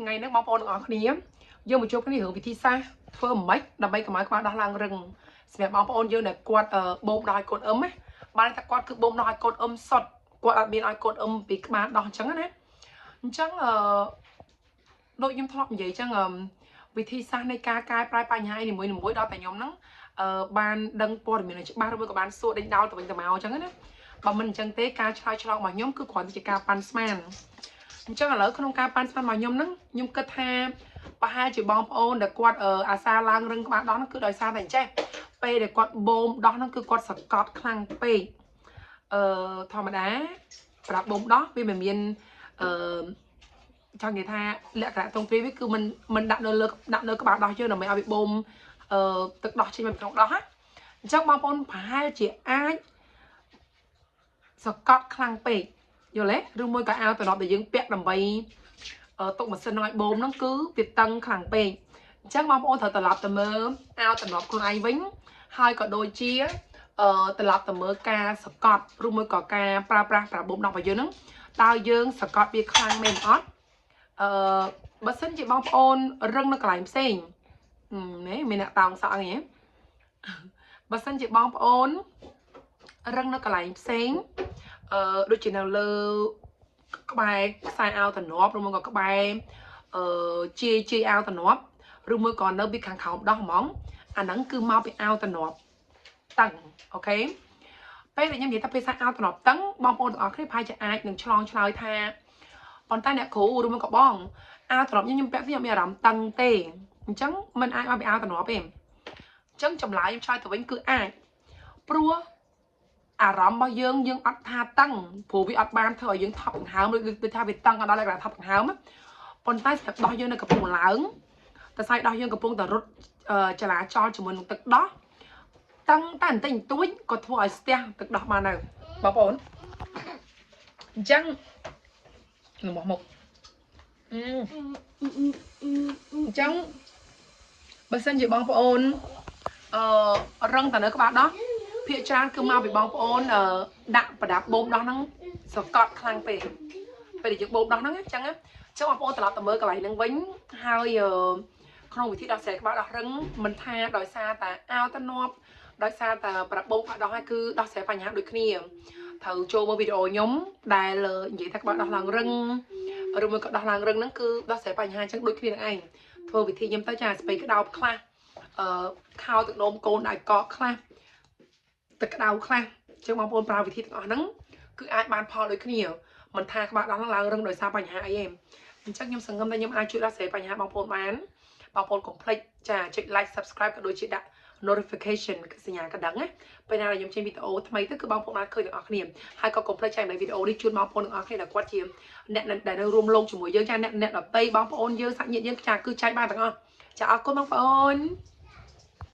ថ្ងៃហ្នឹងបងប្អូនទាំងអស់គ្នាយើងមកជួបគ្នារឿងវិធីសាស្ត្រធ្វើមិនម៉េចដើម្បីកុំឲ្យក្បាលដោះឡើងរឹងសម្រាប់បងប្អូនយើងដែលគាត់បូមដោះឲ្យកូនអឹមណាបានតែគាត់គឺបូមដោះឲ្យកូនអឹមសុតគាត់អត់មានឲ្យកូនអឹមពីក្បាលដោះអញ្ចឹងណាអញ្ចឹងអឺដូចខ្ញុំធ្លាប់និយាយអញ្ចឹងវិធីសាស្ត្រនៃការកែប្រែបញ្ហានីមួយៗដល់តែខ្ញុំហ្នឹងអឺបានដឹងព័ត៌មានឲ្យច្បាស់ឬមួយក៏បានសួរដេញដោលទៅវិញទៅមកអញ្ចឹងណាបើមិនអញ្ចឹងទេការឆ្លើយឆ្លងរបស់ខ្ញុំគឺគ្រាន់តែជាការប៉ាន់ស្មានអញ្ចឹងឥឡូវក្នុងការប៉ាន់ស្មានរបស់ខ្ញុំហ្នឹងខ្ញុំគិតថាប្រហែលជាបងប្អូនដែលគាត់អាសាឡើងរឹងក្បាលដោះហ្នឹងគឺដោយសារតែអញ្ចេះពេលដែលគាត់បូមដោះហ្នឹងគឺគាត់សកត់ខ្លាំងពេកអឺធម្មតាប្រាប់បូមដោះវាមិនមានអឺចង់និយាយថាលក្ខណៈតុងទ្រីវាគឺមិនដាក់នៅលើដាក់នៅក្បាលដោះយើងដើម្បីឲ្យវាបូមអឺទឹកដោះចេញមកក្នុងដោះណាអញ្ចឹងបងប្អូនប្រហែលជាអាចសកត់ខ្លាំងពេកយល់ទេឬមួយក៏អាវតំណប់ដែលយើងពាក់ដើម្បីទុកម៉ាស៊ីនឲ្យបូមហ្នឹងគឺវាតឹងខ្លាំងពេកអញ្ចឹងបងប្អូនត្រូវត្រឡប់ទៅមើលអាវតំណប់ខ្លួនឯងវិញហើយក៏ដូចជាអឺត្រឡប់ទៅមើលការសកត់ឬមួយក៏ការប្រើប្រាស់ប្រាបូមដោះរបស់យើងហ្នឹងតើយើងសកត់វាខ្លាំងមែនអត់អឺបើសិនជាបងប្អូនរឹងនៅកន្លែងផ្សេងនេះមានអ្នកតោងសក់ហ្នឹងបើសិនជាបងប្អូនរឹងនៅកន្លែងផ្សេងអឺដូចជានៅលើក្បែរខ្សែអាវតំណប់ឬមួយក៏ក្បែរអឺជាយជាយអាវតំណប់ឬមួយក៏នៅពីខាងក្រោមដោះហ្មងអាហ្នឹងគឺមកពីអាវតំណប់តឹង OK ពេលដែលខ្ញុំនិយាយថាភាសាអាវតំណប់តឹងបងប្អូនទាំងអស់គ្នាប្រហែលជាអាចនឹងឆ្លងឆ្លើយថាប៉ុន្តែអ្នកគ្រូឬមួយក៏បងអាវតំណប់ខ្ញុំពាក់ខ្ញុំមានអារម្មណ៍តឹងទេអញ្ចឹងมันអាចមកពីអាវតំណប់ទេអញ្ចឹងចម្លើយខ្ញុំឆ្លើយទៅវិញគឺអាចព្រោះអារម្មណ៍របស់យើងយើងអត់ថាតឹងព្រោះវាអត់បានធ្វើឲ្យយើងថប់ដង្ហើមដូចថាវាតឹងអត់ដល់លក្ខណៈថប់ដង្ហើមប៉ុន្តែសម្រាប់ដោះយើងនៅកំពុងឡើងតែស្អីដោះយើងកំពុងតែរត់ចលាចលជាមួយនឹងទឹកដោះតឹងតែបន្តិចបន្តួចក៏ធ្វើឲ្យស្ទះទឹកដោះបានដែរបងប្អូនអញ្ចឹងរបស់មុខអញ្ចឹងបើសិនជាបងប្អូនអឺរឹងតែនៅក្បាលដោះភាគច្រើនគឺមកពីបងប្អូនដាក់ប្រដាប់បូមដោះហ្នឹងសកត់ខ្លាំងពេកពេលដែលយើងបូមដោះហ្នឹងអញ្ចឹងចឹងបងប្អូនត្រឡប់ទៅមើលកន្លែងហ្នឹងវិញហើយក្នុងវិធីដោះស្រាយក្បាលដោះរឹងមិនថាដោយសារតែអាវតំណប់ដោយសារតែប្រដាប់បូមក្បាលដោះហើយគឺដោះស្រាយបញ្ហាដូចគ្នាត្រូវចូលមើលវីដេអូខ្ញុំដែលនិយាយថាក្បាលដោះឡើងរឹងឬមួយក៏ដោះឡើងរឹងហ្នឹងគឺដោះស្រាយបញ្ហាអញ្ចឹងដូចគ្នានឹងឯងធ្វើវិធីខ្ញុំទៅចាស្ពៃក្តោបខ្លះអឺខោទឹកនោមកូនឲ្យកកខ្លះទឹកក្តៅខ្លះចឹងបងប្អូនប្រើវិធីទាំងអស់ហ្នឹងគឺអាចបានផលដូចគ្នាមិនថាក្បាលដោះឡើងរឹងដោយសារបញ្ហាអីទេអញ្ចឹងខ្ញុំសង្ឃឹមថាខ្ញុំអាចជួយដោះស្រាយបញ្ហាបងប្អូនបានបងប្អូនកុំភ្លេចចាចុច like subscribe ក៏ដូចជាដាក់ notification គឺសញ្ញាកណ្ដឹងណាពេលណាដែលខ្ញុំចេញវីដេអូថ្មីទៅគឺបងប្អូនបានឃើញទាំងអស់គ្នាហើយក៏កុំភ្លេចចែករំលែកវីដេអូនេះជូនបងប្អូនទាំងអស់គ្នាដែលគាត់ជាអ្នកដែលនៅរួមលោកជាមួយយើងចាអ្នកអ្នកដតីបងប្អូនយើងសាច់ញាតិយើងចាគឺចែកបានទាំងអស់ចាអរគុណបងប្អូន។